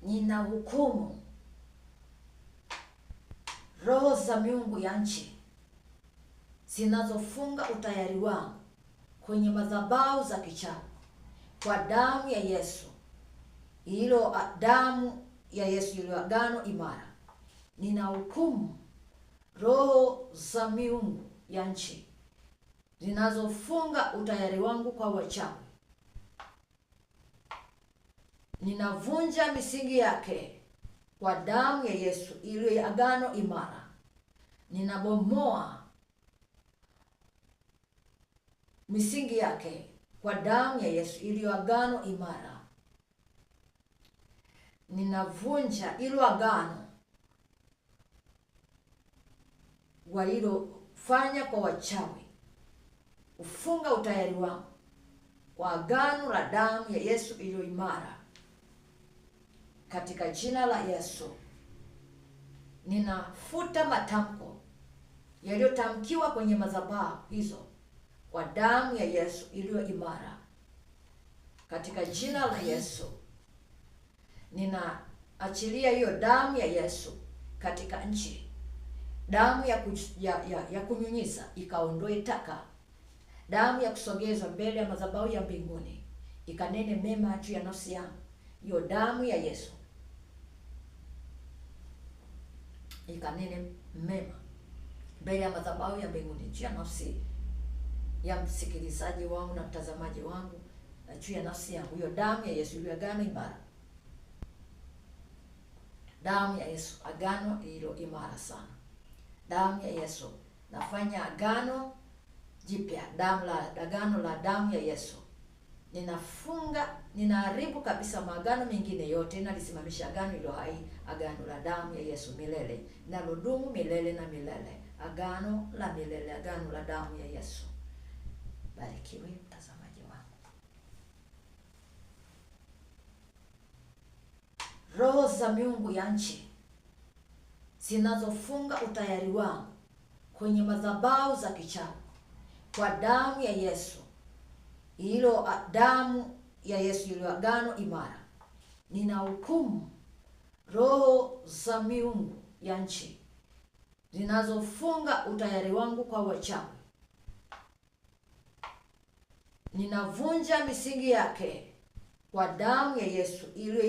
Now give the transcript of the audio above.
Ninahukumu roho za miungu ya nchi zinazofunga utayari wangu kwenye madhabahu za kichawi kwa damu ya Yesu, ilo damu ya Yesu iliyo agano imara. Ninahukumu roho za miungu ya nchi zinazofunga utayari wangu kwa wachawi. Ninavunja misingi yake kwa damu ya Yesu iliyo agano imara. Ninabomoa misingi yake kwa damu ya Yesu iliyo agano imara. Ninavunja ilo agano walilofanya kwa wachawi, ufunga utayari wangu kwa agano la damu ya Yesu iliyo imara. Katika jina la Yesu ninafuta matamko yaliyotamkiwa kwenye madhabahu hizo kwa damu ya Yesu iliyo imara. Katika jina la Yesu ninaachilia hiyo damu ya Yesu katika nchi, damu ya kunyunyiza ikaondoe taka, damu ya kusogezwa mbele ya madhabahu ya mbinguni ikanene mema juu ya nafsi yangu. Hiyo damu ya Yesu ikanene mema mbele ya madhabahu ya mbinguni juu ya nafsi ya msikilizaji wangu na mtazamaji wangu na juu ya nafsi yangu. Hiyo damu ya Yesu iliyo agano imara, damu ya Yesu, agano lililo imara sana, damu ya Yesu. Nafanya agano jipya, damu la agano la damu ya Yesu. Ninafunga, ninaharibu kabisa maagano mengine yote, nalisimamisha agano iliyo hai, agano la damu ya Yesu milele, linalodumu milele na milele, agano la milele, agano la damu ya Yesu. Barikiwe mtazamaji wangu. Roho za miungu ya nchi zinazofunga utayari wangu kwenye madhabahu za kichawi kwa damu ya Yesu, ilo damu ya Yesu iliyo agano imara. Ninahukumu roho za miungu ya nchi zinazofunga utayari wangu kwa wachawi. Ninavunja misingi yake kwa damu ya Yesu iliyo